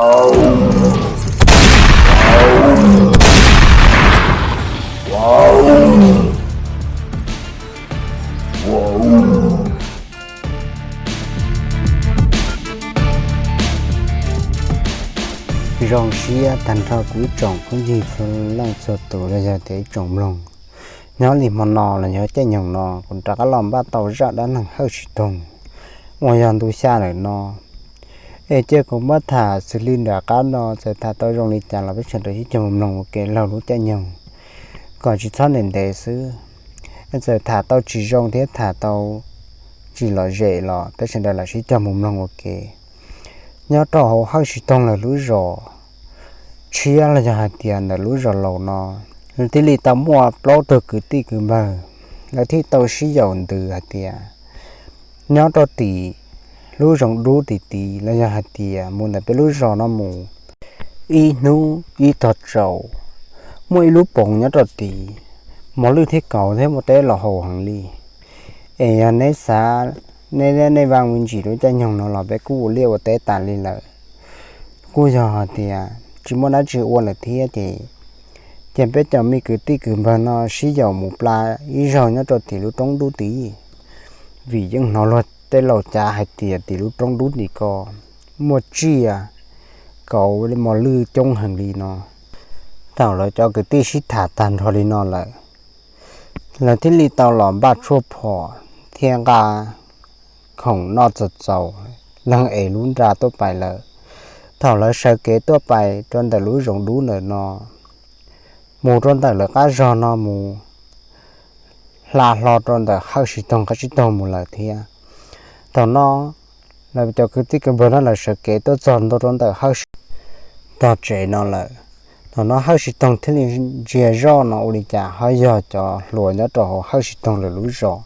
Zoo siab tag nrho kuv ib tsoom phooj ywg txhua leej txhua tus los yog tias ib tsoom mloog. Nyob li hmo no los yog caij nyoog no kuv rov qab los npaj tau zaj dab neeg Hawj Siv Toog uas yog ntu xya lawm no. Es cia kuv muab tham xws li nram qab no, txawm tham tau zoo li cas los peb sawv daws sib cog mus mloog ua ke laug lub caij nyoog kom tsis txhob ntev ntev xwb. Txawm tham tau tsis zoo thiab tham tau tsis lom zem los peb sawv daws lam sib cog mus mloog ua ke. Nyob rau hauv Hawj Siv Toog lawv lub zos tshiab los yog hais tias ntawm lub zos laus no, thiaj li tau muaj plaub tug kwv tij kwv npawg, lawv thiaj tau sib yaum ntws hais tias nyob rau tim lub zoov dub tim tid los yog hais tias mus ntawm peb lub zos no mus ib hnub ib tog tsaus, muaj ib lub poov nyob rau tid, mos lwj thiab kauv thiab npua teb los haus heev li. Es yog neb xav, neb, nej vaj me ntsis lub caij nyoog no los peb kuj ua liaj ua teb tas li lawm, kuj yog hais tias tsis muaj dab tsi ua lawm thiab ces, ces peb cov me kwv tij kwv npawg no sib yaum mus pla ib zaug nyob rau tim lub roob dub tid, vim yeej hnov luag tej laus cav hais tias tim lub roob dub tim ko muaj tsiaj kauv mos lwj coob heev li no. Thaum lawv cov kwv tij sib tham tag nrho li no lawm, lawv thiaj li tau los npaj tshuaj phom thiab nqa khoom noj txaus txaus, leeg ev lub nra tuaj pais lawm. Thaum lawv sawv kev tuaj pais rau ntawm lub zoov dub ntawm no, mus rau ntawm lawv qab zog no mus hla hlo rau ntawm Hawj Siv Toog qab tsib taug mus lawm thiab. Thaum no lawv cov kwv tij kwv npawg no lawv sawv kev tuaj txog ntua rau ntawm Hawj Siv Toog tog tsev no lawm. Thaum no Hawj Siv Toog thiaj li ntsia zoj no ua li cas ho yog cov hluas nyob rau hauv Hawj Siv Toog lawv lub zos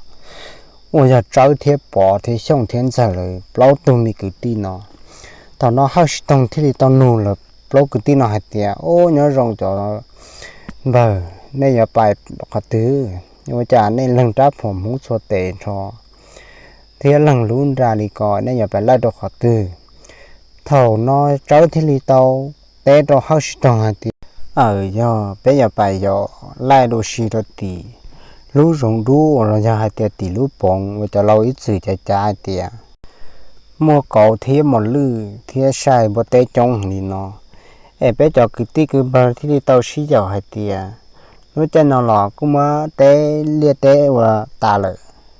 uas yog Tsawb thiab Pov thiab Xyooj thiab Ntxawg lawv plaub tug me kwv tij no. Thaum no Hawj Siv Toog thiaj li tau nug lawv plaub kwv tij no hais tias, Ub, nyob zoo cov npawg, nej yuav pais qhov twg? Ua cas nej leeg rab phom hmoob txhua tes nrho thiab leeg lub nra li ko, nej yuav pais laij rau qhov twg? Thaum no Tsawb thiaj li tau teb rau Hawj Siv Toog hais tias, Aw, yog peb yuav pais yos laij dua si rau tim lub zoov dub uas los yog hais tias tim lub poov uas cov laus ib txwm cav cav hais tias muaj kauv thiab mos lwj thiab sai npua teb coob heev li no. Es peb cov kwv tij kwv npawg thiaj li tau sib yaum hais tias lub caij no los kuj muab teb liaj teb ua tas lawm,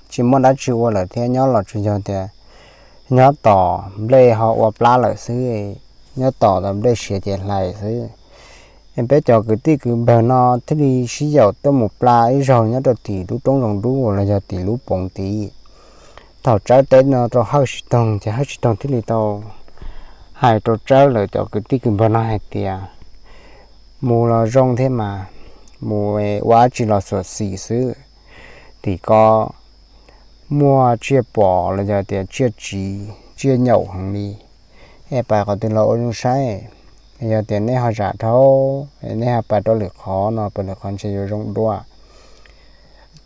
tsis muaj dab tsi ua lawm thiab, nyob los tsuas yog tias nyob tos nplej ho ua plab lawm xwb, nyob tos nplej siav ces hlais xwb. Es peb cov kwv tij kwv npawg no thiaj li sib yaum tuaj mus pla ib zaug nyob rau tim lub roob zoov dub uas los yog tim lub poov tid. Thaum Tsawb teb no rau Hawj Siv Toog ces Hawj Siv Toog thiaj li tau hais rau Tsawb lawv cov kwv tij kwv npawg no hais tias, Mus los zoo thiab mas, mus ua dab tsi los xyuam xim xwb. Tim ko muaj tsiaj pom los yog tias tsiaj tsiv tsiaj nyaum heev li. Es pais qhov twg los ua zoo saib. Yog tias nej ho zam dhau, nej ho pais rau lwm qhov no, pais lwm qhov ntshe yuav zoo dua.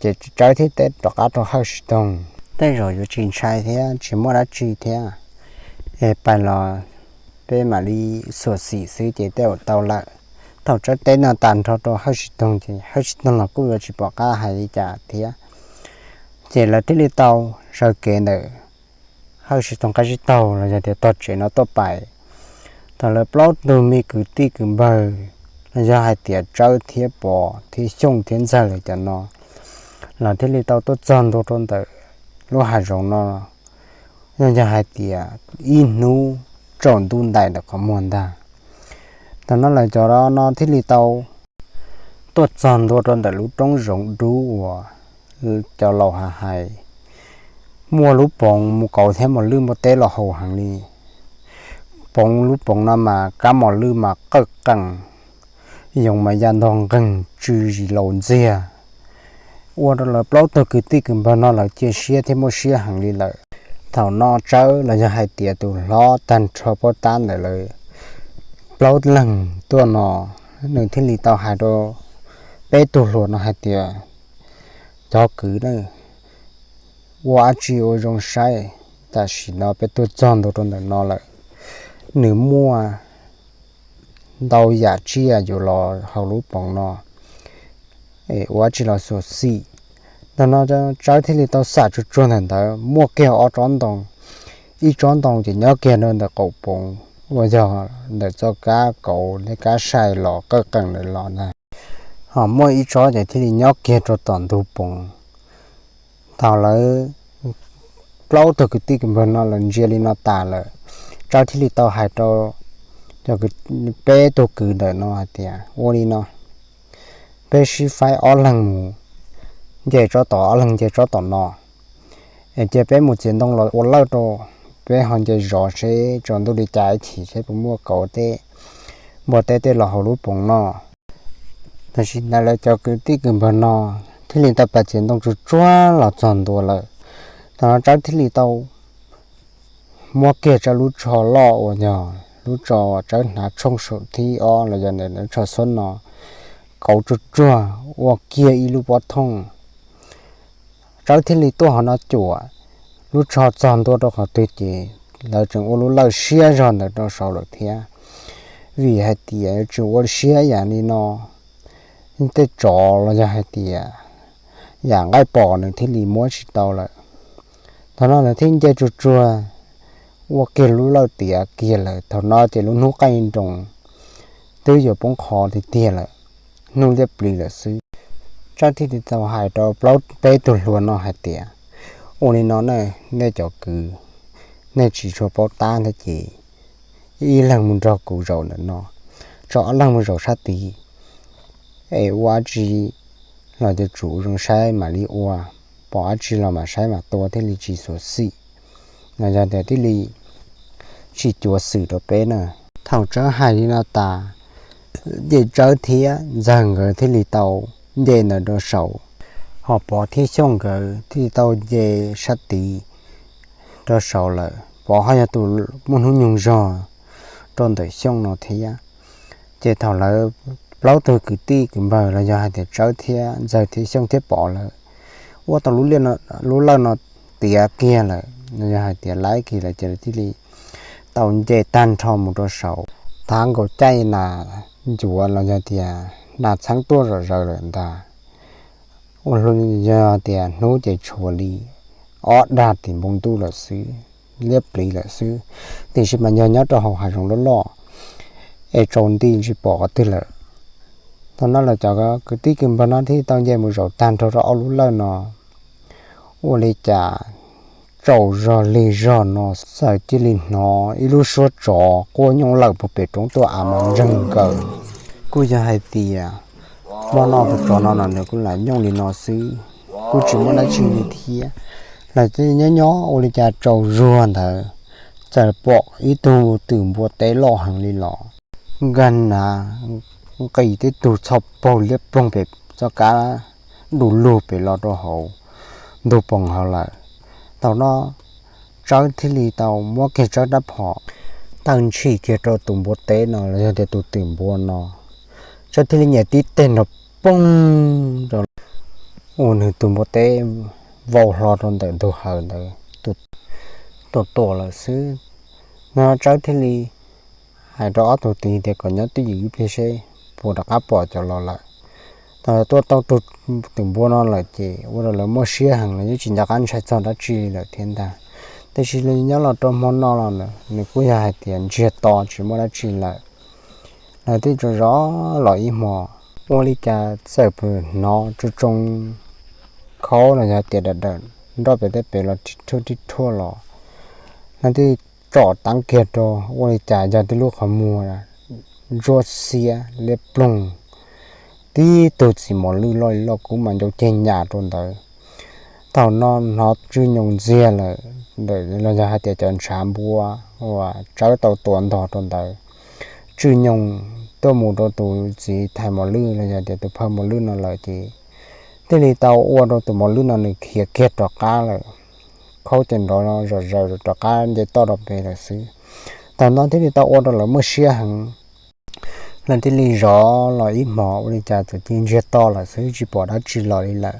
Ces Tsawb thiaj teb rov qab rau Hawj Siv Toog, Tej zaum yuav tsis ntshai thiab, tsis muaj dab tsi thiab. Es pais los peb mam li xyuam xim xwb ces tej zaum tau lawm. Thaum Tsawb teb no tas nrho rau Hawj Siv Toog ces Hawj Siv Toog los kuj yuav tsis pom qab hais li cas thiab. Ces lawv thiaj li tau sawv kev ntawm Hawj Siv Toog qab tsib taug los yog tias tog tsev no tuaj pais. Thaum lawv plaub tug me kwv tij kwv npawg los yog hais tias Tsawb thiab Pov thiab Xyooj thiab Ntxawg lawv cov no, lawv thiaj li tau tuaj txog ntua rau ntawm lub hav zoov no, yog, yog hais tias ib hnub tsaus ntuj ntais ntawm qhov muag ntag. Thaum no lawv cov no thiaj li tau tuaj txog ntua rau ntawm lub roob zoov dub uas cov laus hais hais, muaj lub poov mus kauv thiab mus lwj npua teb los haus heev li. Poov, lub poov no mas kab mos lwj mas qawj qees, yoov mas ya ntog nqeeg tsw zis laus ntxiag, ua rau lawv plaub tug kwv tij kwv npawg no lawv cia siab thiab muaj siab heev li lawm. Thaum no Tsawb los yog hais tias tus hlob tag nrho pab tab ntawm lawv plaub leeg tuaj no, nws thiaj li tau hais rau peb tug hluas no hais tias, Cov kwv na, ua dab tsi ua zoo saib, tam sim no peb tuaj txog ntua rau ntawm no lawm. Nws muaj ntau yam tsiaj yuav los hauv lub poov no, ua tsis los xyuam xim. Thaum no Tsawb thiaj li tau xam tsuag tsuag ntawm ntawd, muaj kiag ob tsob ntoo, ib tsob ntoo ces nyob kiag rau ntawm qaum poov uas yog ntawm txoj kab kauv thiab kab sai los qawj qeem ntawd los ntag, ho muaj ib tsob ces thiaj li nyob kiag rau tom ntug poov. Thaum lawv plaub tug kwv tij kwv npawg no lawv ntsia li no tas lawm, Tsawb thiaj li tau hais rau cov, peb tug kwv ntawm no hais tias, ua li no, peb sib faib ob leeg mus nce tsob tom, ob leeg nce tsob tom no, es cia peb mus txiav ntoo los ua lawj rau, peb ho nce zov seb tsaus ntuj li cas ib chim seb puas muaj kauv teb, npua teb tej los hauv lub poov no. Tam sim ntawd lawv cov kwv tij kwv npawg no thiaj li tau pas txiav ntoo tsuag tsuag los txog ntua lawm. Thaum no Tsawb thiaj li tau muab kiag Tsawb lub tsho loj uas yog lub tsho Tsawb hnav tshooj saum thib ob los yog ntawm lub tsho xub no kauv tsuag tsuag ua kiag ib lub pob thooj. Tsawb thiaj li tuaj hauv no cuam lub tsho txog ntua rau qhov twg ces lawv tseem ua lub lawj siab zog ntawd rau saud lawm thiab. Vim hais tias tseem ua siab yam li no, tej tsov los yog hais tias yam nqaij pom nws thiaj li muab tsis tau lawm. Thaum no lawv thiaj nce tsuag tsuag ua kiag lub lawj tiav kiag lawm. Thaum no ces lub hnub qaij nroos twb yuav poob qho tiag tiag lawm, hnub liab plis lawm xwb. Tsawb thiaj li tau hais rau plaub peb tug hluas no hais tias, ua li no na, nej cov kwv, nej tsis tshua paub tab ntag ces ib leeg mus nrog kuv zaum ntawm no, tso ob leeg mus zaum sab tid, es ua dab tsi los yuav tsum zoo saib mam li ua, pom dab tsi los mam saib mam tua thiaj li tsis xyuam xim, los yog tias thiaj li tsis cuav xwm rau peb na. Thaum Tsawb hais li no tas, ces Tsawb thiab Ntxawg nkawd thiaj li tau nce ntawd rau saud, ho Pov thiab Xyooj nkawd thiaj li tau nce sab tid rau saud lawm. Pov ho yog tus muaj hnub nyoog zog rau ntawm Xyooj no thiab. Ces thaum lawv plaub tug kwv tij kwv npawg los yog hais tias Tsawb thiab Ntxawg thiab Xyooj thiab Pov lawv ua tau lub lawj no tiav kiag lawm, yog hais tias laib kiag lawm ces lawv thiaj li tau nce tag nrho mus rau saud. Thav nkaus caij nas ncuav los yog tias nas txheeb tuaj zom zaws lawm ntag, ua li yog tias hnub ces tshuav li ob dag tim npoo ntuj lawm xwb, liab pliv lawm xwb. Tiam sis mas yog nyob rau hauv hav zoov loj loj es tsaus nti tsis pom qhov twg lawm. Thaum no lawv cov kwv tij kwv npawg no thiaj tau nce mus zaum tag nrho rau ob lub lawj no, ua li cas tsaus zog lig zog no txawm cia li hnov ib lub suab tsov quaj nyooj lawm puag pem roob tuaj av mas ntseeg nkaws. Kuj yog hais tias hmo no tus tsov no los nws kuj lam nyooj li no xwb, kuj tsis muaj dab tsi li thiab. Lawv nyob nyob ua li cas tsaus zuag ntawd txawm pom ib tug twm npua teb loj heev li los nkag nav nqis tib tug txho paug liab ploog pem txoj kab du lug pem los rau hauv ntug poos hauv lawm. Thaum no Tsawb thiaj li tau muab kiag Tsawb rab phom taw ntshis kiag rau tus npua teb no los yog tias tus twm npua no. Tsawb thiaj li nyiam tib teg nrov poog rau, ua nws tus npua teb vau hlo rau ntawm ntug hawv ntawd, tuam tuam lawm xwb. No Tsawb thiaj li hais rau ob tug tij tias kom nyob twj ywm ib pliag seb puas rov qab pom cov los lawm. Thaum tuaj tau tus twm npua no lawm ces ua rau lawv muaj siab heev, lawv yeej tsis nco qab ntshai txog dab tsi li lawm thiab ntag. Tiam sis nyob los rau hmo no los nws kuj yog hais tias ntsiag to tsis muaj dab tsi lawm. Lawv thiaj tsaug zog los ib hmo, ua li cas txawm pw hnov tsoo tsoo khaub los yog tias dawm dawm nroj pem tej pem los rhij rhuaj rhij rhuaj los. Lawv thiaj tsom teeb kiag rau, ua li cas yog tib lub qhov muag ntsuab xiab liab ploog, tib tug txiv mos lwj loj li loj kub mas ncau ceg nyas rau ntawd. Thaum no hnov tswj nyoos ntxiag lawm, los yog hais tias cov ntshav npua uas Tsawb tau tua ntog rau ntawd tswj nyoos tuaj mus rau tus txiv thais mos lwj los yog tias tus phawj mos lwj no lawm ces thiaj li tau ua rau tus mos lwj no nws khiav kiag rov qab lawm, khaub ces nrov zom zaws rov qab nce toj rau pem lawm xwb. Thaum no thiaj li tau ua rau lawv muaj siab heev. Lawv thiaj li zov los ib hmos ua li cas txawm cia ntsiag to lawm xwb tsis pom dab tsi los li lawm.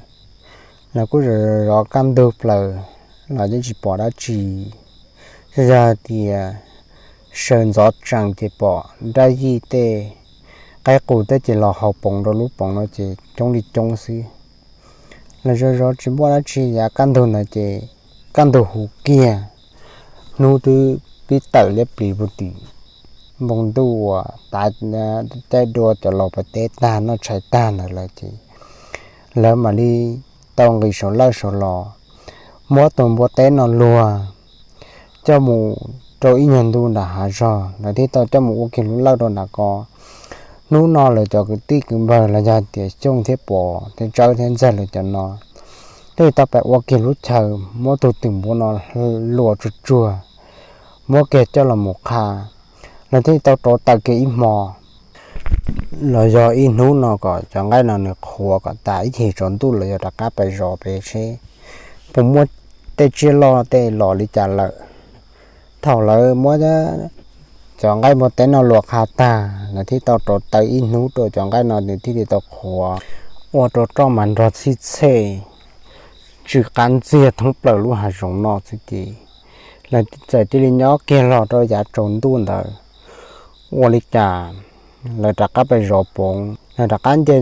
Lawv kuj zov kaj ntug plaws los yeej tsis pom dab tsi, yog tias sawv ntxov tsees ces pom dab yij tej qaib qus tej ces los haus poov rau lub poov no ces coob li coob xwb. Los zov zov tsis muaj dab tsi yav kaj ntug ntawd ces kaj ntug huv kiag, hnub twb pib tawm liab pliv puag tim npoo ntuj uas tav caij dua cov laus pem teb tag noj tshais tag ntawd lawm ces lawv mam li tau nqis saum lawj saud los, muab tus npua teb no luag coj mus rau ib nyuag ntu nram hav zog, lawv thiaj tau coj mus ua kiag lub lawj rau nram ko. Hnub no lawv cov kwv tij kwv npawg los yog tias Xyooj thiab Pov thiab Tsawb thiab Ntxawg lawv cov no thiaj tau pais ua kiag lub chaw, muab tus twm npua no luam tsuag tsuag, muab kiag coj los mus qha. Lawv thiaj tau rauv taws kiag ib hmo los yog ib hnub no kom cov nqaij no nws qhuav kom tas ib chim tsaus ntuj los yog rov qab pais zov pem seb puas muaj tej tsiaj loj tej los li cas lawm. Thaum lawv muab cov nqaij npua teb no luam qha tag, lawv thiaj tau rauv taws ib hnub rau cov nqaij no nws thiaj li tau qhuav, ua rau roj mas nrog txhij txhej, tsw qab ntxiag thoob plaws lub hav zoov no xwb ces lawv txawm cia li nyob kiag los rau yav tsaus ntuj ntawd. Ua li cas lawv rov qab pais zov poov, lawv rov qab nce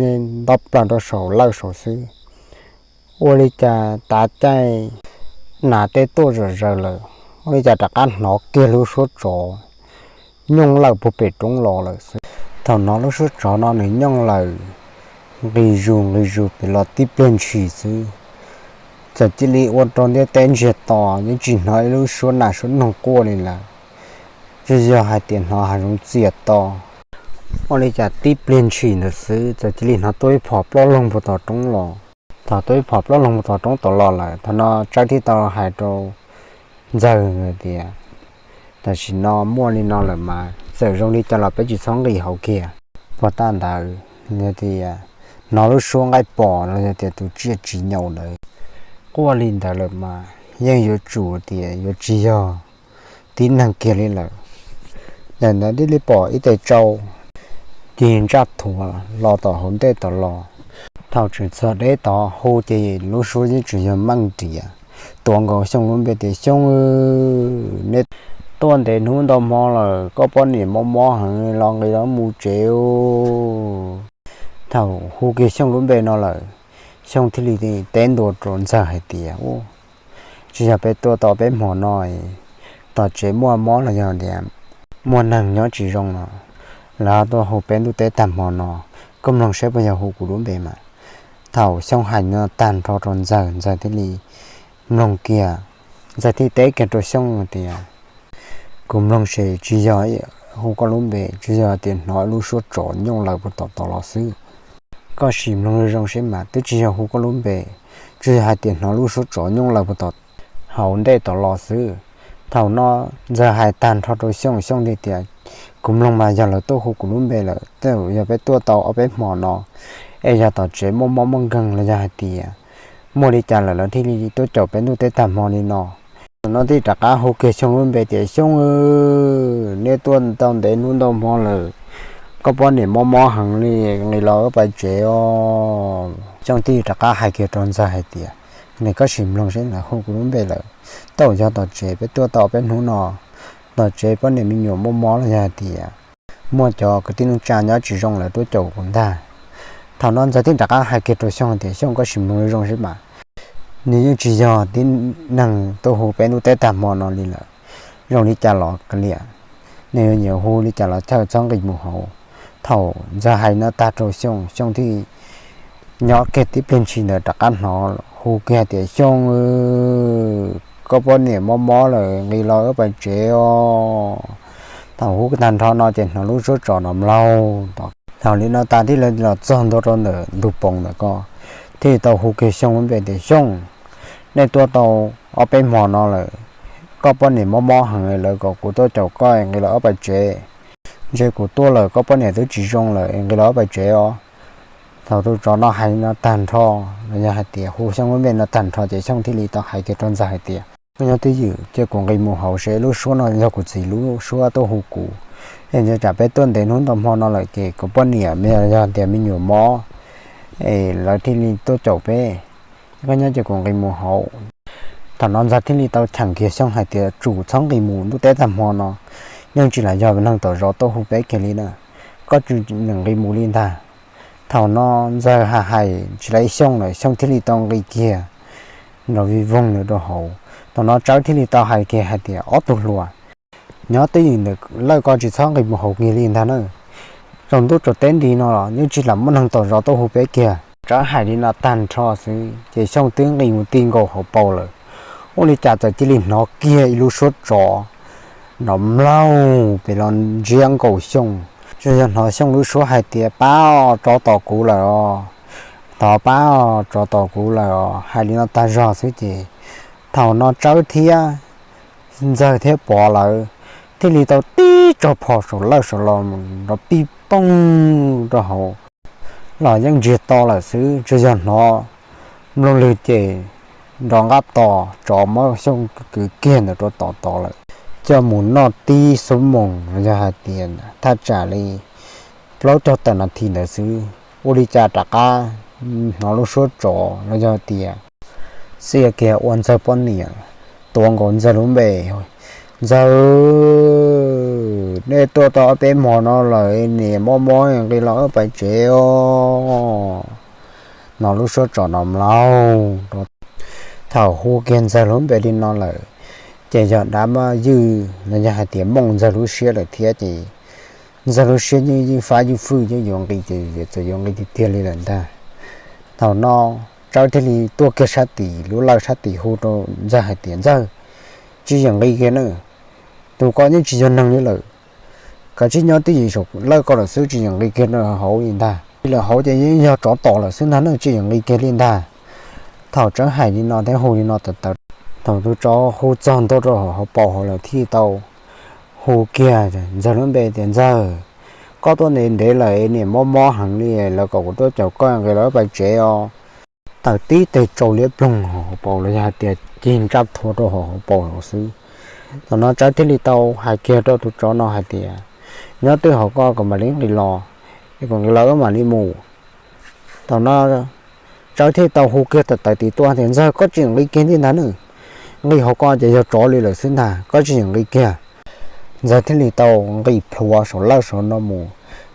nto plaws rau saum lawj saud xwb. Ua li cas tav caij nas tej tuaj zom zaws lawm, ua li cas rov qab hnov kiag lub suab tsov nyooj lawm puag pem roob los lawm xwb. Thaum hnov lub suab tsov no nws nyooj lawm nqis zus nqis zus pem los tib pliag ntshis xwb, txawm cia li ua rau ntiaj teb ntsiag to, yeej tsis hnov ib lub suab nas suab noog quaj li lawm, tsuas yog hais tias hnov hav zoov txias to. Ua li cas tib pliag ntshis ntawd xwb txawm cia li hnov tuaj ib phom ploj loog puag tom roob los. Thaum tuaj ib phom ploj loog puag tom roob tom los lawm, thaum no Tsawb thiaj tau hais rau Ntxawg tias, tam sim no muaj li no lawm mas txawm zoo li cas los peb tsis txhob nqis hauv kiag. Puag ta ntawd yog tias hnov lub suab nqaij pom los yog tias tus tsiaj tsis nyaum ntawd quaj li ntawd lawm mas yeej yuav tsum tias yuav tsis yog tib neeg kiag li lawm. Ntawm ntawd thiaj li pom ib tes tsau ci ntsaj thuav los tom hauv ntej tom los. Thaum tseem txog deb tod hu ces lub suab yeej tseem yog meej riam, tuav nkaus Xyooj lub npe tias, Xyooj, nej tuaj ntev hnub ntau hmo lawm, koj poj niam mob mob heev los nqis los mus tsev. Thaum hu kiag Xyooj lub npe no lawm, Xyooj thiaj li teb ntua rau Ntxawg hais tias, Tsis yog peb tuaj tau peb hmo no, tom tsev muaj mob los yog tias muaj neeg nyob tsis zoo no, lawv tuaj hu peb ntuj teb tag hmo no, koj mloog saib puas yog hu kuv lub npe mas. Thaum Xyooj hais no tag nrho rau Ntxawg, Ntxawg thiaj li mloog kiag, Ntxawg thiaj teb kiag rau Xyooj tias, Kuv mloog ces tsis yog hu koj lub npe, tsis yog tias hnov lub suab tsov nyooj lawm puag tom tod los xwb. Koj sim mloog zoo zoo seb mas, twb tsis yog hu koj lub npe, tsis yog hais tias hnov lub suab tsov nyooj lawm puag tom hauv ntej tom los xwb. Thaum no Ntxawg hais tag nrho rau Xyooj, Xyooj thiaj tias, Kuv mloog mas yog lawv tuaj hu kuv lub npe lawm, tej zaum yog peb tuaj tau ob peb hmo no es yog tom tsev muaj mob muaj nkeeg los yog hais tias muaj li cas lawm lawv thiaj li tuaj caum peb ntuj teb tag hmo li no. Thaum no thiaj rov qab hu kiag Xyooj lub npe tias, Xyooj, nej tuaj tau ntev hnub ntau hmo lawm, koj poj niam mob mob heev li, nqis los wb pais tsev os. Xyooj thiaj rov qab hais kiag rau Ntxawg hais tias, Nws koj sim mloog seb lawv hu kuv lub npe lawm, tej zaum yog tom tsev peb tuaj tau peb hnub no, tom tsev poj niam me nyuam muaj mob los yog hais tias muaj cov kwv tij neej tsa nyob tsis zoo lawv tuaj caum kuv ntag. Thaum no Ntxawg thiaj rov qab hais kiag rau Xyooj hais tias, Xyooj, koj sim mloog zoo seb mas, nws yeej tsis yog tib neeg tuaj hu peb ntuj teb tag hmo no li lawm. Zoo li cas los kav liam, nws yuav nyiam hu li cas los chaw txhob nqis mus hauv. Thaum Ntxawg hais no tag rau Xyooj, Xyooj thiaj nyob kiag tib pliag ntshis ntawd rov qab hnov hu kiag hais tias, Xyooj, koj poj niam mob mob lawm, nqis los wb pais tsev os. Thaum hu tag nrho no ces hnov lub suab tsov no mlaug. Thaum li no tas thiaj li los txog ntua rau ntawm ntug poov ntawm ko, thiaj li tau hu kiag Xyooj lub npe tias, Xyooj, nej tuaj tau ob peb hmo no lawm, koj poj niam mob mob heev lawv kom kuv tuaj caum koj nqis los wb pais tsev. Ntshe kuv tuaj lawm koj poj niam twb tsis zoo lawm, nqis los wb pais tsev os. Thaum tus tsov no hais no tag nrho, los yog hais tias hu Xyooj lub npe no tag nrho ces Xyooj thiaj li tau hais kiag rau Ntxawg hais tias, Koj nyob twj ywm, cia kuv nqis mus hauv seb lub suab no yog kuv txiv lub suab tuaj hu kuv. Es ntshe tsam peb tuaj ntev hnub ntau hmo no lawm ces kuv poj niam yog tias me nyuam mob es lawv thiaj li tuaj caum peb. Koj nyob cia kuv nqis mus hauv. Thaum no Ntxawg thiaj li tau cheem kiag Xyooj hais tias, Tsum txhob nqis mus ntuj teb tag hmo no, yeej tsis lam yog neeg tom zos tuaj hu peb kiag li na, koj tsis nqis mus li ntag. Thaum no Ntxawg hais hais tsis lawv Xyooj lawm, Xyooj thiaj li tau nqis kiag nrov vij voog nws rau hauv. Thaum no Tsawb thiaj li tau hais kiag hais tias, Ob tug hluas, nyob twj ywm ntawm lawj ko tsis txhob nqis mus hauv kiag li ntag na. Tsaus ntuj tsaus teb nti no los yeej tsis lam muaj neeg tom zos tuaj hu peb kiag. Tsawb hais li no tag nrho xwb ces Xyooj twb nqis mus ti nkaus hauv paus lawm. Ua li cas txawm cia li hnov kiag ib lub suab tsov nrov mlaug pem los ntsiab nkaus Xyooj. Tsuas yog hnov Xyooj lub suab hais tias, Pab os, tsov tom kuv lawm os, thov pab os, tsov tom kuv lawm os. Hais li no tag zog xwb ces thaum no Tsawb thiab Ntxawg thiab Pov lawv thiaj li tau tib tsob phom saum lawj saum los nrov pij poog rau hauv, los yeej ntsiag to lawm xwb. Tsuas yog hnov nplooj lwg ces nrov nqab tos, tsov muab Xyooj kwv kiag ntawm rau tom tod lawm, coj mus noj tib xuab moos los yog hais tias thaj tsam li plaub caug tawm nas this ntawd xwb. Ua li cas rov qab hnov lub suab tsov los yog hais tias xiab kiag ua Ntxawg poj niam, tuav nkaus Ntxawg lub npe, Ntxawg, nej tuaj tau ob peb hmo no lawm, niam mob mob nqis los wb pais tsev os. Hnov lub suab tsov nrov mlaug, thaum hu kiag Ntxawg lub npe li no lawm, ces yog dab muaj ywj los yog hais tias mooj Ntxawg lub siab lawm thiab ces Ntxawg lub siab yeej ywj fab ywj fwj, yeej yuav nqis ces txawm yuav nqis tiag tiag li lawm ntag. Thaum no Tsawb thiaj li tuaj kiag sab tid, lub lawj sab tid hu rau Ntxawg hais tias, Ntxawg, tsis yeem nqis kiag na, tus ko yeej tsis yog neeg li lawm. Kav tsij nyob twj ywm saum lawj ko lawm xwb, tsis yeem nqis kiag rau hauv li ntag. Nqis lawm hauv ces yeej yog tsov tom lawm xwb ntag na, tsis yeem nqis kiag li ntag. Thaum Tsawb hais li no thiab hu li no tawv tawv, thaum tus tsov hu txog ntua rau hauv paus hauv lawm thiaj tau hu kiag Ntxawg lub npe tias, Ntxawg, koj tuaj ntev ntev lawm, niam mob mob heev li, lawv kom kuv tuaj caum koj nqis los wb pais tsev os. Tawm tib teg tsau liab ploog hauv paus los yog hais tias cig ntsaj thua rau hauv paus hauv xwb. Thaum no Tsawb thiaj li tau hais kiag rau tus tsov no hais tias, Nyob twj hauv ko kom mam li nqis los, es kom nqis los wb mam li mus. Thaum no Tsawb thiaj tau hu kiag tawm tawv tim tuaj tias, Ntxawg, koj tsis yeem nqis kiag li ntag na, nqis hauv ko ces yog tsov li lawm xwb ntag, koj tsis yeem nqis kiag. Ntxawg thiaj li tau nqis plhuav saum lawj saum no mus.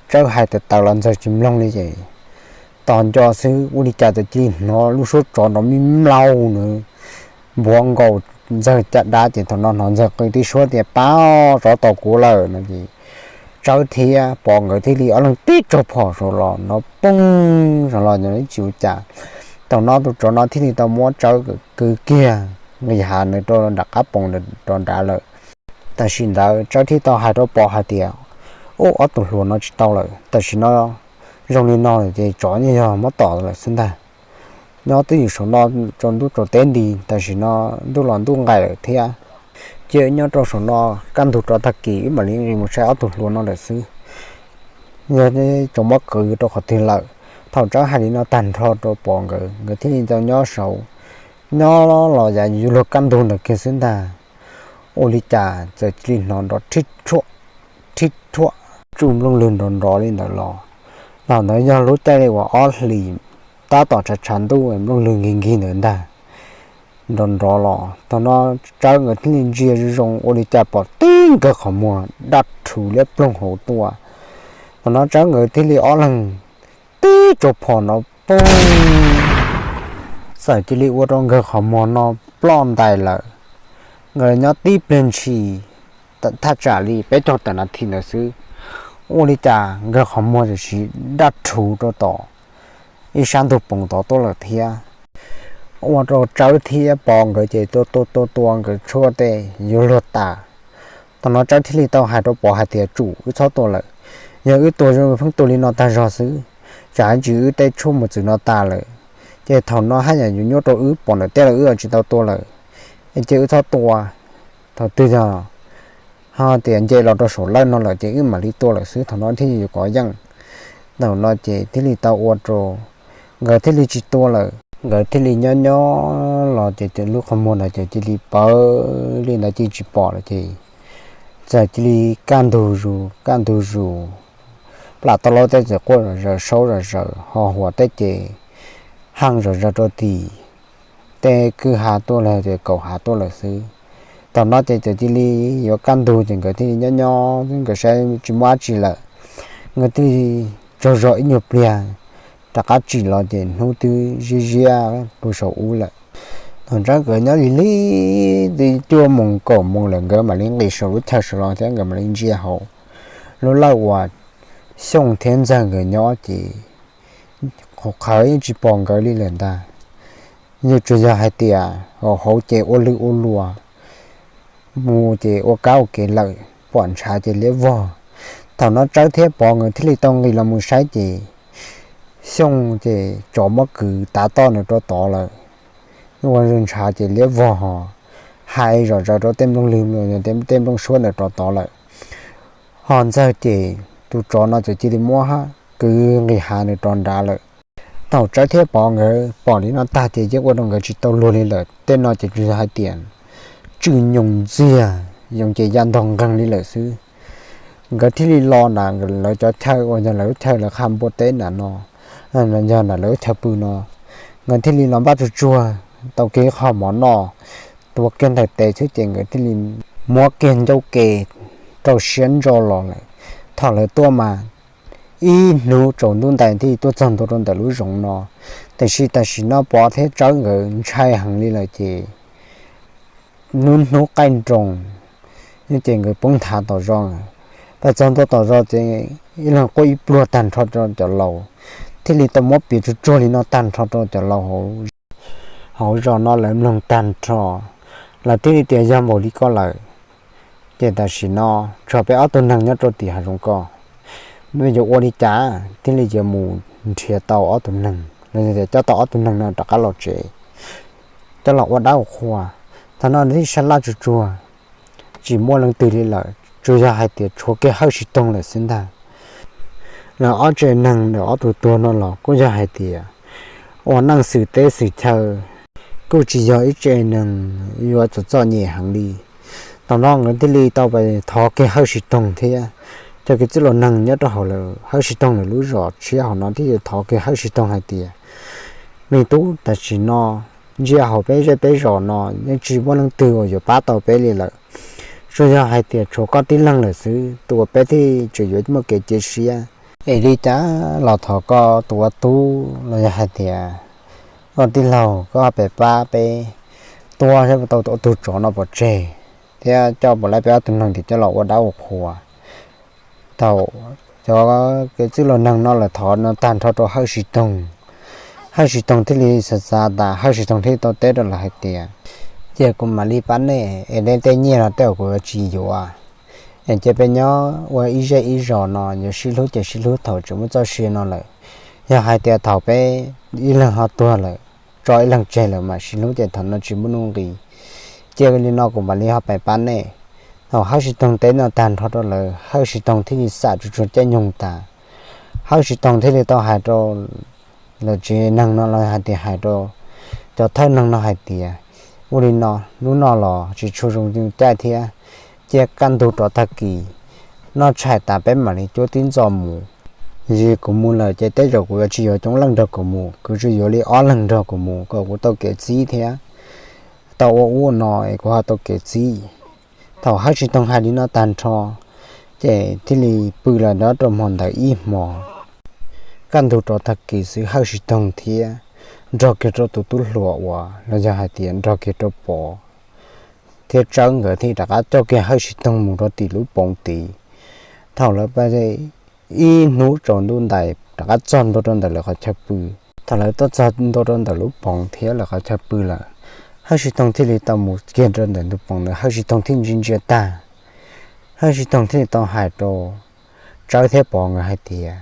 Tsawb hais tawv tawv los Ntxawg tsis mloog li ces tos nco xwb, ua li cas txawm cia li hnov lub suab tsov nrov mib mlaug nws npuav nkaus Ntxawg caj dab ces thaum no hnov Ntxawg qw tib suab tias, Pab, tsov tom kuv lawm no ces Tsawb thiab Pov nkawd thiaj li ob leeg tib tsob phom saum los nrov poog saum los nyob tsis ua cas. Thaum no tus tsov no thiaj li tau muab Tsawb kwv kiag nqis hav nws rau nram qab poos rau nrad lawm. Tam sim ntawd Tsawb thiaj tau hais rau Pov hais tias, Ub, ob tug hluas no tsis tau lawm, tam sim no zoo li no lawm ces tsov yeej yog muab tom lawm xwb ntag. Nyob twj ywm saum no tsaus ntuj tsaus teb nti, tam sim no ntuj los ntuj nqaim lawm thiab. Cia wb nyob rau saum no kaj ntug rov tag kis wb mam li nqis mus saib ob tug hluas no lawm xwb, yog tsoom muab kwv rau qhov twg lawm. Thaum Tsawb hais li no tag nrho rau Pov nkawd, nkawd thiaj li tau nyob saud. Nyob los yam yuav luag kaj ntug ntawd kiag xwb ntag, ua li cas txawm cia li hnov nrov rhib rhuaj, rhib rhuaj, tsuj nplooj lwg nrov nrov li ntawd los. Los ntawd yog lub caij li uas ob hlis tab tom tshav tshav ntuj, nplooj lwg nkig nkig ntawd ntag, nrov nrov los. Thaum no Tsawb nkawd thiaj li ntsia zoo zoo, ua li cas pom tib nkawg qhov muag daj rhuv liab ploog hauv tuaj. Thaum no Tsawb nkawd thiaj li ob leeg tib tsob phom no poog, txawm cia li ua rau nkawg qhov muag no ploj ntais lawm. Nkawd nyob tib pliag ntshis, thaj tsam li peb caug tawm nas this ntawd xwb, ua li cas nkawg qhov muag tam sim daj rhuv rau tom ib sab ntug poos tod tuaj lawm thiab. Ua rau Tsawb thiab Pov nkawd ces tua tua tua tua nkawd tshuaj tej yuav luag tas. Thaum no Tsawb thiaj li tau hais rau Pov hais tias, Tsum, wb txhob tua lawm, yog wb tua zoo pheej tua li no tag zog xwb, tsam ntsis wb tej tshuaj mus txwm no tas lawm, ces thaum no haj yam yuav nyuaj rau wb pom ntawm tej lawm wb tsis tau tua lawm, ces wb txhob tua. Thaum twg yog ho tias nce los rau saum lawj no lawm ces wb mam li tua lawm xwb, thaum no thiaj yuav kov yeej. Thaum no ces thiaj li tau ua rau nkawd thiaj li tsis tua lawm. Nkawd thiaj li nyob nyob los ces lub qhov muag ntawd ces cia li pawv li ntawd cia li tsis pom lawm ces txawm cia li kaj ntug zus kaj ntug zus, plam toj laub tej txawm quaj zom zaws saub zom zaws, ho huam tej ces heej zom zaws rau tim tej kwj ha tuaj los yog tias kaum ha tuaj lawm xwb. Thaum no ces txawm cia li yuav kaj ntug ces nkawd thiaj li nyob nyob, nkawd saib tsis muaj dab tsi lawm, nkawd thiaj li tsaug zog ib nyuag pliag, rov qab tsim los ces hnub twb ziab ziab puag saum ub lawm. Thaum Tsawb nkawd nyob li li twb cuaj moos kaum moos lawm, nkawd mam li nqis saum lub chaw saud los thiab nkawd mam li ntsia hauv lub lawj uas Xyooj thiab Ntxawg nkawd nyob ces qhov qhawv yeej tsis pom nkawd li lawm ntag. Yeej tsuas yog hais tias hauv ces ua lwj ua luas, mus ces ua kab ua kev lawm, pom ntshav ces liab vog. Thaum no Tsawb thiab Pov nkawd thiaj li tau nqis los mus saib ces Xyooj ces tsov muab kwv tav toj ntawm rau tod lawm. Ua ntshav ces liab vog ho hais zom zaws rau tej nplooj lwg, tej nplooj suab ntawm rau tod lawm. Ho Ntxawg ces tus tsov no ces cia li muab kwv nqis hav ntawm rau nrad lawm. Thaum Tsawb thiab Pov nkawd pom li no tag ces yeej ua rau nkawd tsis tau luag li lawm. Tej no ces tsuas yog hais tias tswm nyoos ntxiag, yoov ces ya ntog nqeeg li lawm xwb. Nkawd thiaj li los nram lawv cov chaw uas yog lawv lub chaw lawv qha npua teb nram no, yog nram lawv lub chaw pw no. Nkawd thiaj li los npaj tsuag tsuag, tau kiag qho mov noj, tuav kiag ntawm tes xwb ces nkawd thiaj li muab kiag ncauj ke rau siab ntso los lawm. Thaum lawv tuaj mas ib hnub tsaus ntuj ntais thiaj tuaj txog ntua rau ntawm lub zoov no. Tiam sis tam sim no Pov thiab Tsawb nkawd ntshai heev li lawm ces hnub hnub qaij nroos, ces nkawd poob nthav tom zos. Pais txog ntua tom zos ces ib leeg quaj ib pluag tag nrho rau cov laus, thiaj li tau muab piav tsuag tsuag li no tag nrho rau cov laus hauv zos no lawv mloog tag nrho. Lawv thiaj li tias yog npaum li ko lawm ces tam sim no tshuav peb ob tug neeg nyob rau tim hav zoov ko, peb yuav ua li cas thiaj li yuav mus nrhiav tau ob tug neeg los yog tias coj tau ob tug neeg no rov qab los tsev, coj los ua dab ua qhua. Thaum no nws thiaj sab laj tsuag tsuag, tsis muaj leej twg li lawm, tsuas yog hais tias tshuav kiag Hawj Sib Toog lawm xwb ntag. Lawv ob tsev neeg ntawm ob tug tuag no los kuj yog hais tias ua neej xwm teb xwm chaw kuj tsis yog ib tsev neeg yuav txom txom nyem heev li. Thaum no nkawd thiaj li tau pais thov kiag Hawj Sib Toog thiab cov kev txwj laus neeg nyob rau hauv lawv Hawj Sib Toog lawv lub zos tshiab hauv no thiaj li thov kiag Hawj Sib Toog hais tias, me tub, tam sim no ntsia hauv peb zej peb zos no yeej tsis muaj leej twg uas yuav pab tau peb li lawm. Tsuas yog hais tias tshuav koj tib leeg lawm xwb tus uas peb thiaj tseem yuav muaj kev cia siab. Es li cas los thov koj tus ua tub los yog hais tias ua tij laug koj pab peb tua tau tus tsov no pov tseg thiab coj puas laib peb ob tug neeg tim coj los ua dab ua qhua. Thaum cov kev txwj laus neeg no lawv thov no tag nrho rau Hawj Sib Toog, Hawj Sib Toog thiaj li xav xav tas Hawj Sib Toog thiaj li tau teb rau lawv hais tias, cia kuv mam li pab nej es nej tej nyiaj no tej uas kuv yuav tsis yuav, es cia peb nyob ua ib zej ib zos no yuav sib hlub ces sib hlub thaum tseem muaj txoj sia no lawm. Yog hais tias thaum peb ib leeg ho tuag lawm, tso ib leeg tseg lawm mam sib hlub ces thaum no tsis muaj nuj nqis. Cia li no kuv mam li ho pais pab nej. Thaum Hawj Sib Toog teb no tag nrho rau lawv, Hawj Sib Toog thiaj li xam tsuag tsuag caij nyoog tas, Hawj Sib Toog thiaj li tau hais rau lawv tsev neeg no los hais tias hais rau cov thawj neeg no hais tias, ua li no, hnub no los tsis tshua zoo caij thiab, cia kaj ntug rov tag kis noj tshais tas peb mam li cuab tib ntxo mus. Yog kuv mus lawm ces tej zaum kuv yuav tsis yuav coob leej nrog kuv mus, kuv tsuas yuav li ob leeg nrog kuv mus kom kuv tau kev txib thiab tau ua ub ua no es kuv ho tau kev txib. Thaum Hawj Sib Toog hais li no tag nrho, ces thiaj li pw lawm nyob rau hmo ntawd ib hmos. Kaj ntug rov tag kis xwb Hawj Sib Toog thiab nrog kiag rau tus tub hluas uas los yog hais tias nrog kiag rau Pov thiab Tsawb nkawd thiaj rov qab coj kiag Hawj Sib Toog mus rau tim lub poov tid. Thaum lawv pab ib hnub tsaus ntuj ntais rov qab txog ntua rau ntawm lawv qhov chaw pw. Thaum lawv tuaj txog ntua rau ntawm lub poov thiab lawv qhov chaw pw lawm, Hawj Sib Toog thiaj li tau mus kiag rau ntawm ntug poov ntawd, Hawj Sib Toog thiaj ntsia ntsia tag, Hawj Sib Toog thiaj li tau hais rau Tsawb thiab Pov nkawd hais tias,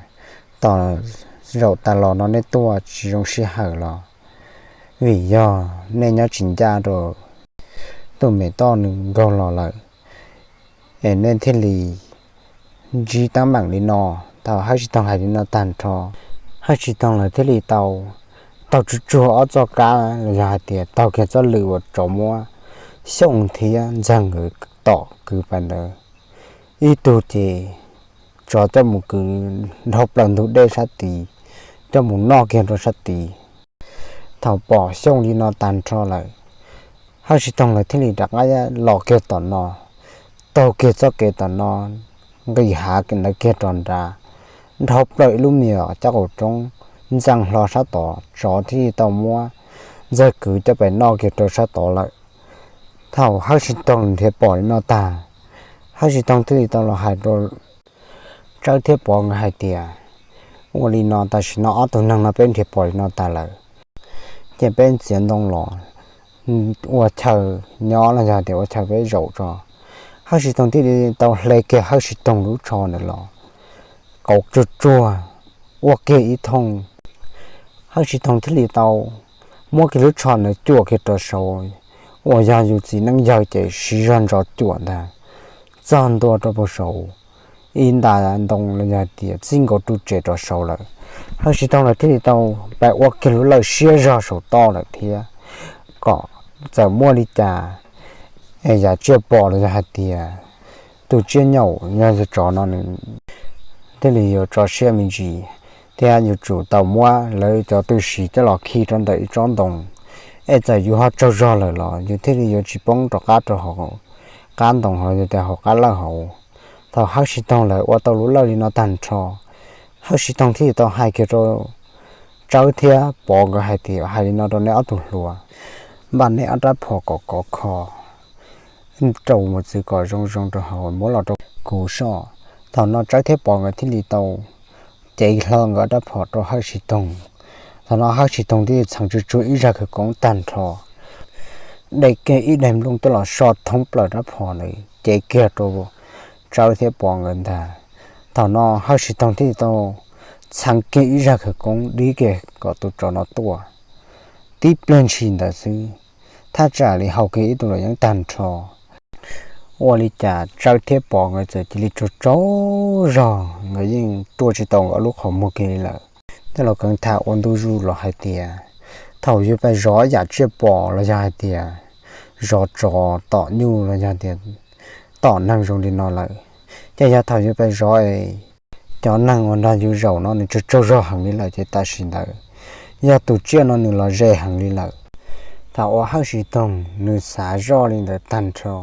tom zaum tas los no nej tuaj tsis zoo sij hawm los vim yog nej nyob tsis ncaj rau tus me toj nws nkaug los lawm, es nej thiaj li ntsib teeb meem li no. Thaum Hawj Sib Toog hais li no tag nrho, Hawj Sib Toog lawv thiaj li tau taug tsuag tsuag ob txoj kab los yog hais tias taug kiag txoj lwm uas tsov muab Xyooj thiab Ntxawg nkawd tom kwv pais ntawd. Ib tug ces tsov coj mus kwv dhau plaws ntug dej sab tid, coj mus noj kiag rau sab tid. Thaum pom Xyooj li no tag nrho lawm, Hawj Sib Toog lawv thiaj li rov qab los kiag tom no, taug kiag txoj kev tom no, nqis hav ntawd kiag rau nrad, dhau plaws ib lub me nyuam caj qaum roob ntxeev hlo sab tod, tsov thiaj li tau muab ntxawg kwv coj pem noj kiag rau sab tod lawm. Thaum Hawj Sib Toog nrhiav pom li no tag, Hawj Sib Toog thiaj li tau los hais rau Tsawb thiab Pov nkawd hais tias, ua li no tam sim no ob tug neeg no peb nrhiav pom li no tas lawm, ces peb txiav ntoo los ua chaw nyob los yog tias ua chaw peb zaum tso. Hawj Sib Toog thiaj li tau hle kiag Hawj Sib Toog lub tsho ntawd los kauv tsuag tsuag ua kiag ib thooj. Hawj Sib Toog thiaj li tau muab kiag lub tsho ntawd cuam kiag rau saud, uas yog yus txiv neej yawg ces siv zog ntso cuam ntag, txog ntua rau puag saud ib nta ntoo los yog tias txij nkaus ru tsev rau saud lawm. Hawj Sib Toog lawv thiaj li tau pib ua kiag lub lawj siab zog saum toj lawm thiab, kom txawm muaj li cas es yam tsiaj pom los yog hais tias tus tsiaj nyaum yog yus tsov no nws thiaj li yuav tso siab me ntsis, thiab yuav tsum tau muab lawv cov tw siv coj los khi rau ntawm ib tsob ntoo, es txawm yus ho tsaug zog lawm los yus thiaj li yuav tsis poob rov qab rau hauv qab ntoo hauv, yog tias hauv qab lawj hauv. Thaum Hawj Sib Toog lawv ua tau lub lawj li no tag nrho, Hawj Sib Toog thiaj li tau hais kiag rau Tsawb thiab Pov nkawd hais tias, hais li no rau neb ob tug hluas, npaj neb ob rab phom kom kov kho rau mus txwv kom zoo zoo rau hauv muab los rau kuv soj. Thaum no Tsawb thiab Pov nkawd thiaj li tau cev hlo nkawd ob rab phom rau Hawj Sib Toog. Thaum no Hawj Sib Toog thiaj li txheev tsuag tsuag ib zaj khawv koob tag nrho, de kiag ib daim nplooj coj los so thoob plaws rab phom ntawd cev kiag rau Tsawb thiab Pov nkawd ntag. Thaum no Hawj Sib Toog thiaj li tau txheev kiag ib zaj khawv koob dib kiag kom tus tsov no tuaj. Tib pliag ntshis ntawd xwb, thaj tsam li haus kiag ib tug luam yeeb tag nrho. Ua li cas Tsawb thiab Pov nkawd txawm cia li tsaug tsaug zog, nkawd yeej ruaj tsis tau nkawd lub qhov muag kiag li lawm. Tej laus kheev tham ua ntu zus los hais tias, thaum yus pais zov yam tsiaj pom los yog hais tias zov tsov tom nyuj los yog tias tom neeg zoo li no lawm, ces yog thaum yus pais zov es cov neeg uas nrog yus zaum no nws tsaug tsaug zog heev li lawm ces tam sim ntawd yog tus tsiaj no nws los ze heev li lawm. Thaum uas Hawj Sib Toog nws xav zoj li ntawd tag nrho,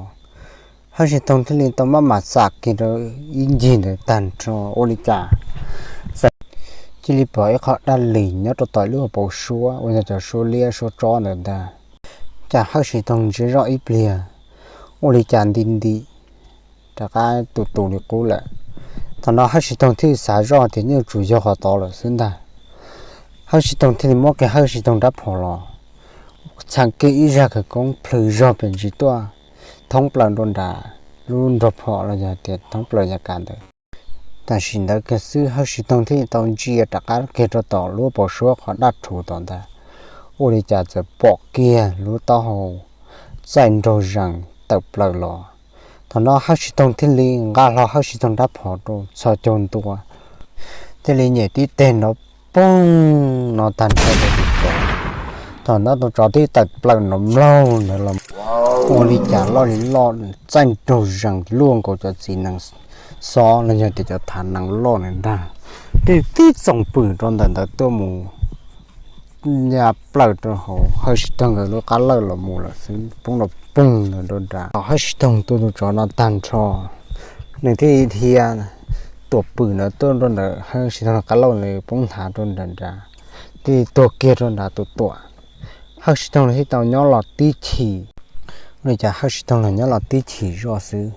Hawj Sib Toog thiaj li tau maj mam xam kiag rau ib ncig ntawd tag nrho. Ua li cas txawm cia li pom ib qho daj lis nyob rau tom lub hauv paus suab uas yog cov suab liab suab tsob ntawd ntag. Cas Hawj Sib Toog ntsia zoj ib pliag, ua li cas nti nti rov qab tu tu li qub lawm. Thaum no Hawj Sib Toog thiaj li xav zoj tias nyuj tsuas yog qhov tod lawm xwb ntag. Hawj Sib Toog thiaj li muab kiag Hawj Sib Toog rab phom los txheev kiag ib zaj khawv koob plhws zog pes ntsis tuaj thoob plaws rau nram lub nrog phom los yog tias thoob plaws yav kav ntawd. Tam sim ntawd kiag xwb Hawj Sib Toog thiaj li tau ntsia rov qab kiag rau tom lub paus suab qhov daj rhuv tom ntag. Ua li cas txawm pom kiag lub taub hau txaij nraug zees tawm plaws los. Thaum no Hawj Sib Toog thiaj li nqa hlo Hawj Sib Toog rab phom rau txhos caug ntua, thiaj li nyem tib teg nrov poog no tag nrho rau tus tsov. Thaum no tus tsov twb tawm plaws nrov mlaug ntawd los, ua li cas loj li loj txaij nraug zees luaj nkaus cov txiv nees xob los yog tias cov thav nees loj ntawd ntag, twb tib txoom pwm rau ntawm ntawd tuaj mus ya plaws rau hauv Hawj Sib Toog nkawd lub qab lawj los mus lawm xwb, poob nrov poog ntawd rau nrad. Thaum Hawj Sib Toog tua tus tsov no tag nrho, nws thiaj dhia tuam pwm ntawd tuaj rau ntawm Hawj Sib Toog qab lawj, nws poob nthav rau nram nrad, thiaj tuag kiag rau nrad tus tuam. Hawj Sib Toog thiaj tau nyob los tib chim. Ua li cas Hawj Sib Toog los nyob los tib chim zoj xwb,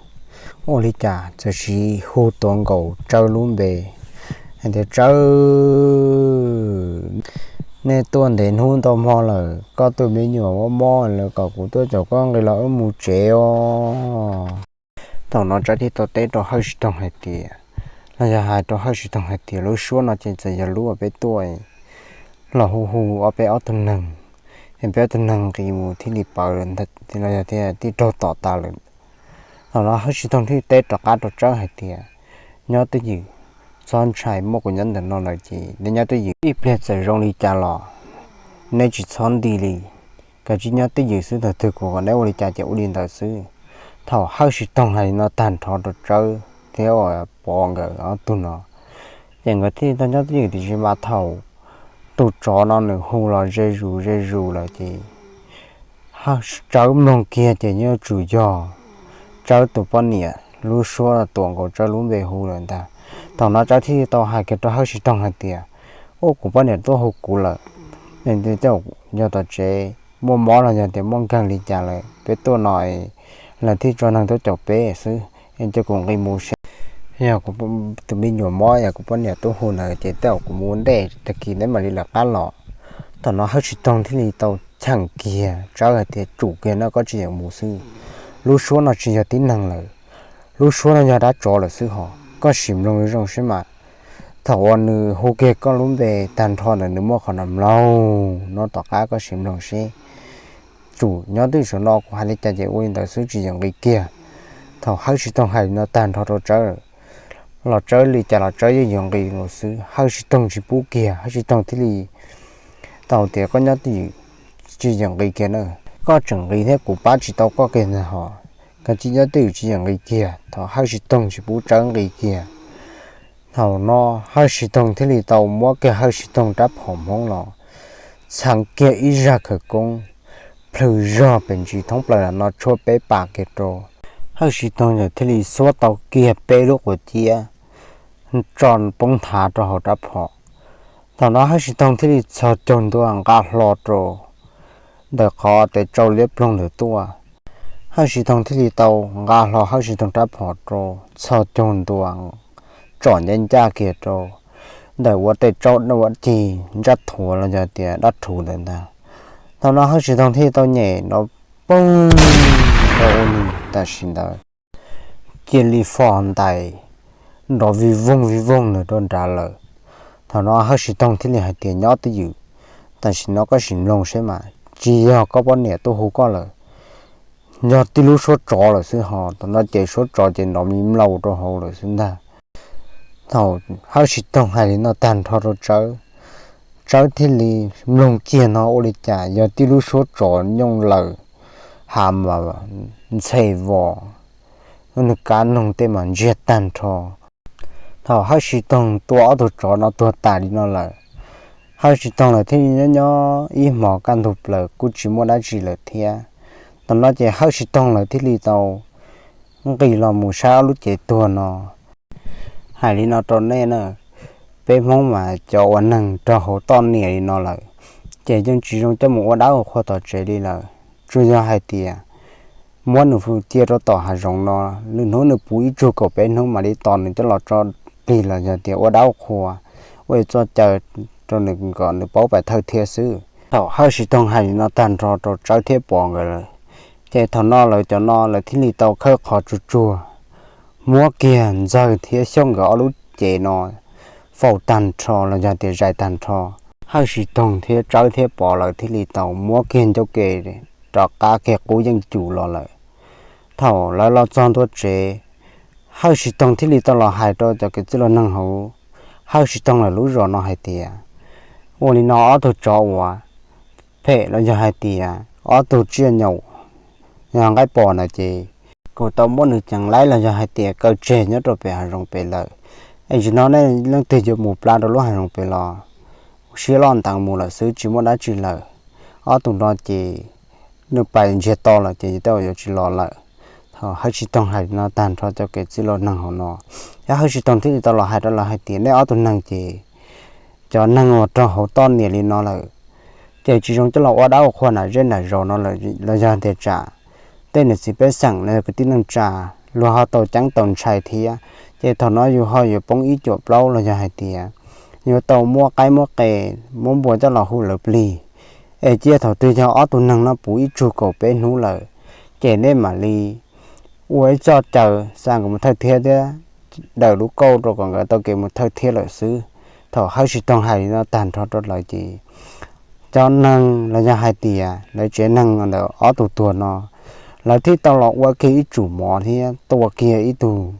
ua li cas txawm sis hu tuav nkaus Tsawb lub npe hais tias, Tsawb, nej tuaj ntev hnub ntau hmo lawm, koj tus me nyuam mob mob lawm, kom kuv tuaj caum koj nqis los wb mus tsev os. Thaum no Tsawb thiaj tau teb rau Hawj Sib Toog hais tias, los yog hais rau Hawj Sib Toog hais tias, lub suab no ces txawm yog lub uas peb tuaj los hu hu ob peb ob tug neeg, es peb ob tug neeg nqis mus thiaj li pawv los yog tias thiaj raug tom tas lawm. Thaum no Hawj Sib Toog thiaj teb rov qab rau Tsawb hais tias, nyob twj ywm, txhob ntshai, muaj kuv nyob ntawm no lawm ces nej nyob twj ywm, ib pliag txawm zoo li cas los neb tsis txhob nti li, kav tsij nyob twj ywm xwb, thaum twg kuv kom neb ua li cas ces ua li ntawd xwb. Thaum Hawj Sib Toog hais li no tag nrho rau Tsawb thiab Pov nkawd ob tug no, ces nkawd thiaj tau nyob twj ywm, tiam sis mas thaum tus tsov no nws hu los ze zus ze zus lawm ces Tsawb mloog kiag ces yuav tsum yog Tsawb tus poj niam lub suab tuam nkaus Tsawb lub npe hu lawm ntag. Thaum no Tsawb thiaj li tau hais kiag rau Hawj Siv Toog hais tias, Ub, kuv poj niam tuaj hu kuv lawm, yog tom tsev muaj mob los yog tias muaj nkeeg li cas lawm peb tuaj no, lawv thiaj tso neeg tuaj caum peb xwb, es cia kuv nqis mus seb. Yog kuv tus me nyuam mob, yog kuv poj niam tuaj hu ntawd ces tej zaum kuv mus ua ntej, tag kis neb mam li lawv qab los. Thaum no Hawj Siv Toog thiaj li tau cheem kiag Tsawb hais tias, Tsum kiag no, koj tsis yeem mus xwb. Lub suab no tsis yog tib neeg lawm, lub suab no yog dab tsov lawm xwb hos, koj sim mloog zoo seb mas. Thaum uas nws hu kiag koj lub npe tag nrho ntawd nws muaj qhov no mloog no tom qab, koj sim mloog seb. Tsum nyob twj ywm saum no, kuv hais li cas ces ua li ntawd xwb, tsis yeem nqis kiag. Thaum Hawj Siv Toog hais li no tag nrho rau Tsawb los Tsawb li cas los Tsawb yeej yuav nqis los xwb, Hawj Siv Toog tsis pub kiag. Hawj Siv Toog thiaj li tau tias, Koj nyob twj ywm, tsis yeem nqis kiag na. Koj tseem nqis thiab kuv pab tsis tau koj kiag ntag hos, koj cia li nyob twj ywm tsis yeem nqis kiag. Thaum Hawj Siv Toog tsis pub Tsawb nqis kiag, thaum no Hawj Siv Toog thiaj li tau muab kiag Hawj Siv Toog rab phom Hmoob los txheev kiag ib zaj khawv koob plhws zog pem ntsis thoob plaws no tshuab peb pas kiag rau. Hawj Siv Toog thiaj li xuab tau kiag peb lub quav ciab tso poob nthav rau hauv rab phom. Thaum no Hawj Siv Toog thiaj li txhos caug ntua nqa hlo rau ntawm qhov tes tsau liab ploog ntawd tuaj. Hawj Siv Toog thiaj li tau nqa hlo Hawj Siv Toog rab phom rau txhos caug ntua tsom ncaj ncaj kiag rau ntawm ua tes tsau ua cig ntsaj thuav los yog tias dab rhuv ntawd ntag. Thaum no Hawj Siv Toog thiaj li tau nyem nrov poog rau ua nws tam sim ntawd cia li fo ntais nrov vij voog vij voog ntawd rau nrad lawm. Thaum no Hawj Siv Toog thiaj li hais tias, Nyob twj ywm, tam sim no koj sim mloog seb mas, tsis yog koj poj niam tuaj hu koj lawm, yog tib lub suab tsov lawm xwb hos. Thaum no ces suab tsov ces nrov me mlaus rau hauv lawm xwb ntag. Thaum Hawj Siv Toog hais li no tag nrho rau Tsawb, Tsawb thiaj li mloog kiag no ua li cas yog tib lub suab tsov nyooj lawm, ha mas ntxhe vos, nws kav noog tej mas ntsiag tag nrho. Thaum Hawj Siv Toog tua ob tug tsov no tuag tas li no lawm, Hawj Siv Toog lawv thiaj li nyob nyob ib hmos kaj ntug plaws kuj tsis muaj dab tsi lawm thiab. Thaum no ces Hawj Siv Toog lawv thiaj li tau nqis los mus saib ob lub cev tuag no. Hais li no rau nej na, peb Hmoob mas cov ua neeg raug hauv toj niam li no lawm, ces yeej tsis zoo coj mus ua dab ua qhua tom tsev li lawm. Tsuas yog hais tias muab nws cia rau tom hav zoov no, lwm hnub nws puv ib tsug kaum peb hnub mam li tos nws coj los tso plig los yog tias ua dab ua qhua, ua txoj cai rau nws kom nws paub pais thawj thiab xwb. Thaum Hawj Siv Toog hais li no tag nrho rau Tsawb thiab Pov nkawd lawm, ces thaum no lawv cov no lawv thiaj li tau khawb qhov tsuag tsuag, muab kiag Ntxawg thiab Xyooj nkawd ob lub cev no faus tag nrho los yog tias zais tag nrho. Hawj Siv Toog thiab Tsawb thiab Pov lawv thiaj li tau muab kiag ncauj ke rov qab kiag qub yeej cum los lawm. Thaum lawv los txog ntua tsev, Hawj Siv Toog thiaj li tau los hais rau cov kwv tij los neeg hauv Hawj Siv Toog lawv lub zos no hais tias, ua li no ob tug tsov uas phem los yog hais tias ob tug tsiaj nyaum yog nqaij pom na ces kuv tau muab nws ceev laib los yog hais tias kaw tseg nyob rau pem hav zoov pem lawm. Es tsis no nej leej twg yuav mus pla rau lub hav zoov pem los siab loj ntev mus lawm xwb, tsis muaj dab tsi lawm. Ob tug no ces nws pais ntsiag to lawm ces tej zaum yuav tsis los lawm. Thaum Hawj Siv Toog hais li no tag nrho cov kwv tij los neeg hauv no, yog Hawj Siv Toog thiaj li tau los hais rau lawv hais tias nej ob tug neeg ces cov neeg uas raug hauv toj niam li no lawm, ces tsis zoo coj los ua dab ua qhua nram zej nram zos no lawm los yog tias tsam tej niam txiv pej xeem los yog kwv tij neej tsa luag ho tau ceeb tau ntshai thiab, ces thaum no yus ho yuav poob ib cuam plaub los yog hais tias yuav tau muab qaib muab qe muab npua coj los hu lawv plig. Es cia thaum twg yog ob tug neeg no puv ib tsug kaum peb hnub lawm, ces nej mam li ua ib txoj caw xa nkawd mus thawj thiab thiab daws lub kauj rau kom nkawd tau kev mus thawj thiab lawm xwb. Thaum Hawj Siv Toog hais li no tag nrho rau lawv ces cov neeg los yog hais tias lawv tsev neeg ntawm ob tug tuag no, lawv thiaj tau los ua kiag ib tsum mov thiab tua kiag ib tug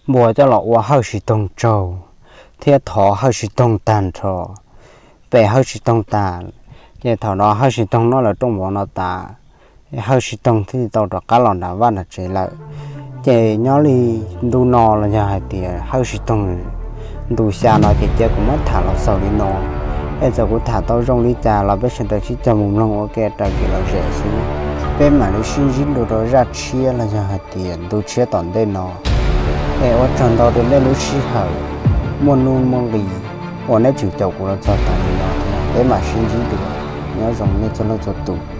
npua coj los ua Hawj Siv Toog tsaug thiab thov Hawj Siv Toog tag nrho, pem Hawj Siv Toog tas. Ces thaum no Hawj Siv Toog noj lawv rooj mov no tas, Hawj Siv Toog thiaj li tau rov qab los nram vaj nram tsev lawm. Ces nyob li ntu no los yog hais tias Hawj Siv Toog ntu xya no ces cia kuv muab tham los xaus li no. Es txawm kuv tham tau zoo li cas los peb sawv daws sib cog mus mloog ua ke raws kev lom zem xwb. Peb mam li sib ntsib dua rau zaj tshiab los yog hais tias ntu tshiab tom ntej no. Es ua tsaug ntau rau nej lub sij hawm muaj nuj muaj nqis uas nej tseem caum kuv los txog tas li no. Peb mam sib ntsib dua. Nyob zoo nej txhua leej txhua tus.